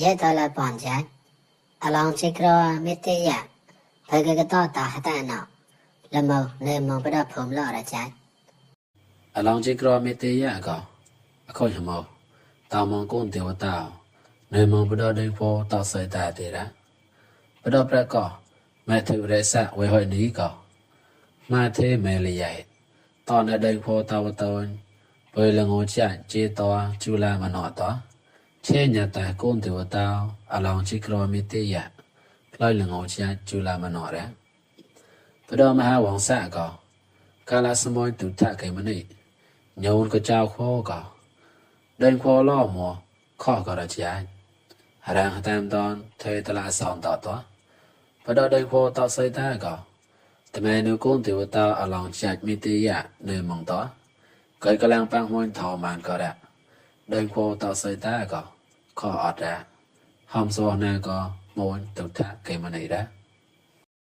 ये तोला पहुंच जाए अलाउं चिक्रो मितिया भगे के तो ता हता ना लमो ने मो बड़ा फुम लो रा जाए अलाउं चिक्रो मितिया का अखो यमो तामों कोन देवता ने मो बड़ा दे फो ता सैता तेरा बड़ा प्रको मैं थे रेसा वे होय नी काมาเทเมลีใหญ่ตอนเดินโพตาวตนเปลงโอจะเจตวจุลามานอตเช่นยาตาก้นติวตาวอลองจิกรมิติยะคล้อยลงโอจะจุลามานอระพระดมหาวังสะก็กาลสมอยตุทะเกมนิโยนก็เจ้าโคก็เดินโคล่อหมัวข้อก็ระจายหรังตามตอนเทตลาสอนต่อตัวพระดเดินโคต่อใส่ตาก็แต่แม่นูก้นติวตาอลองจัดมิติยะเนื้อมองต่อเกิดกำลังปังมวยทอมันก็ได้เดินโคต่อใส่ตาก็ข้ออดได้หอมโซนาก็มวยตุทะเกมันได้